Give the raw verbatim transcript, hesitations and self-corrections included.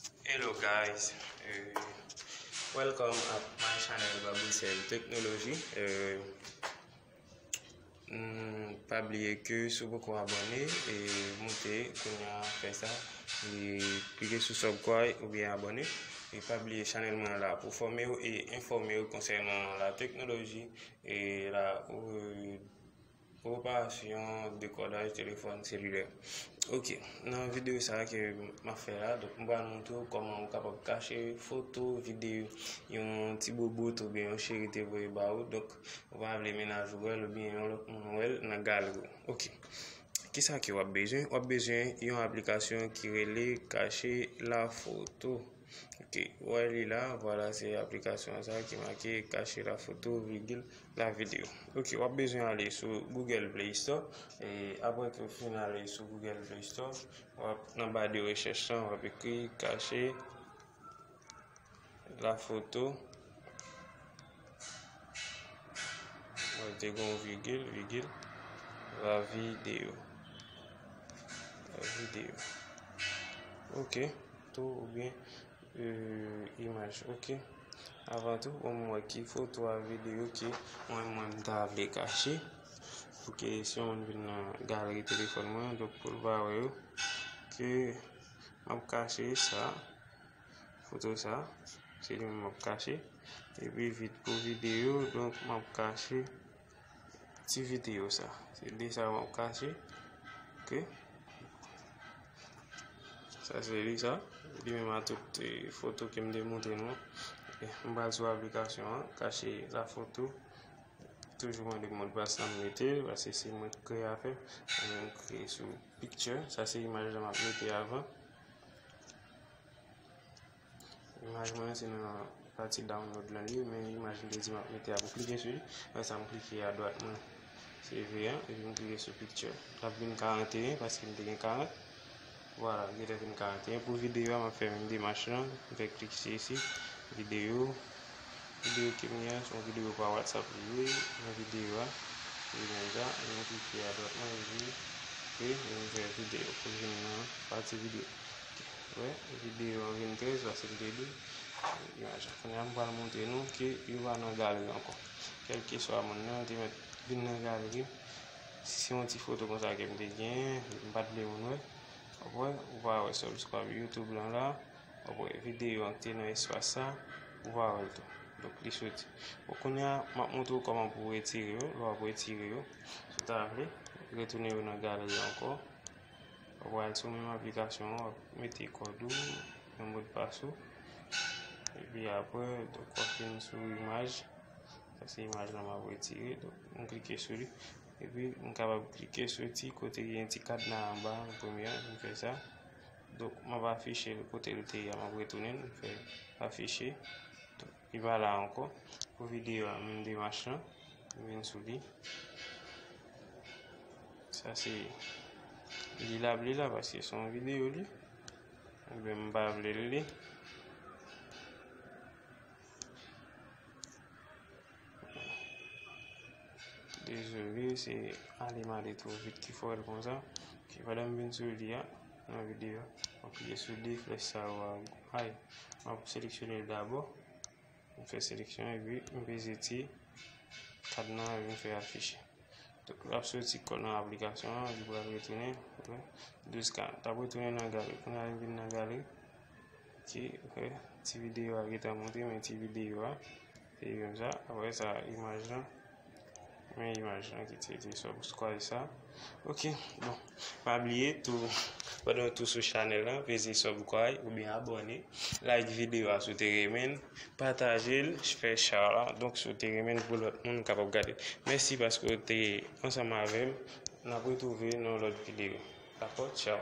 Hello guys, uh, welcome at my channel Baboucel Technology. Uh, mm, pa bliye ke si w poko abòne, e moute kounye a, fè sa, e klike sou subscribe oubyen abòne. E pa bliye chanèl mwen la pou fòme w e enfòme w konsènan la teknoloji e la, uh, reparasyon dekodaj telefòn selilè. Ok, nan videyo sa a ke m ap fè la, donk m pral montre w kòman ou kapab kache foto, videyo yon ti bobot oubyen yon cheri te voye ba ou. Donk, ou pa vle mennaj ou wè l oubyen yon lòt moun wè l nan galri w. Ok. Kisa ke w ap bezwen? W ap bezwen yon aplikasyon ki rele Cache la Photo. Ok, ou wè li la, vwala, se aplikasyon sa ki make Cache la Photo, virgil, la vidéo. Ok, w ap bezwen ale sou Google Play Store. E apre ke w fin ale sou Google Play Store, w ap nan ba de rechèch lan, w ap ekri Cache la Photo. W ap te gon virgil, virgil, la vidéo. La vidéo. Ok, tou oubyen euh, imaj. Ok. Avan tou, bon, m wè ki foto a videyo ke mwen, mwen m ta vle kache. Pou ke si yon moun vin nan galeri telefòn mwen, donk pou l pa wè yo, ke m ap kache sa, foto sa, se li menm m ap kache. Epi vit pou videyo, donk m ap kache ti videyo sa. Se de sa m ap kache. Ok. Sa se li sa. Li menm a tout, eh, foto ke m te montre nou. Eh, m pral sou aplikasyon an, Cache la Photo. Toujou mande modpas la m mete, paske se mwen k kreye afè m. M kreye sou picture. Sa se imaj la m ap mete avan. Imaj mwen se nan pati download lan li, men imaj m te di m ap mete a, m klike sou li. Apre sa, m klike adwat mwen, se V an, epi m klike sou picture. L ap vin karanteyen, paske m te gen karant. Vwala, li gentan vin karanteyen. Pou videyo a, m ap fè menm demach lan. M fè klik isit, videyo. Videyo ke m gen an, se yon videyo pa WhatsApp li ye. Nan videyo a, li menm jan, epi m klike adwat mwen, epi, epi m fè videyo pou l vin nan pati videyo. Wè, videyo an vin trèz, paske m te di imaj. Kounye a, m pral montre nou ke yo pa nan galeri ankò. Kèlkeswa moun nan, te mèt vin nan galeri. Si se yon ti foto konsa ke m te genyen, m pa t vle moun wè. W ap wè, ou pa wè subscribe YouTube lan la. W ap wè videyo an ki te nan espas sa, ou pa wè l tou. Donk, li soti. Bon, kounye a, m ap montre w kòman pou w retire yo. Lè w ap retire yo, si w ta vle, retounen yo nan galeri ankò. W ap al sou menm aplikasyon an, w ap mete kòd ou, yon modpas ou. Epi apre, donk, w ap vin sou imaj. Sa se imaj la m ap retire. Donk, m klike sou li. Epi, m kapab klike sou ti kote gen ti kadna anba an premye, m fè sa. Donk, m ap afiche l kote l te ye a, m ap retounen l, m fè afiche. Donk, li pa la ankò. Pou videyo a, menm demach lan, m vin sou li. Sa se li l ap li la, paske se yon videyo li. Ebyen, m pa vle l li. Dezole, se ale m ale twò vit ki fè l konsa. Ok, pandan m vin sou li a, nan videyo a, m ap klike sou de flèch sa yo a. Ay, m ap seleksyone l dabò. M fè seleksyon epi m peze ti kadna epi m fè afiche. Donk, l ap soti kò nan aplikasyon an, li pral retounen, ok, douz ka. L ap retounen nan galeri. Kounye a, li vin nan galeri. Ti, ok, ti videyo a gentan monte, men ti videyo a, se li menm sa. Apre sa, imaj lan. Men imaj lan ki te, te sou square sa. Ok, bon. Pa bliye tou, pandan w tou sou chanèl lan, peze subscribe oubyen abòne. Like videyo a si w te renmen l. Pataje l, fè share la. Donk, si w te renmen l pou lòt moun kapab gade. Mèsi paske w te ansanm avè m. N ap retwouve nan yon lòt videyo. Dakò? Tchaw.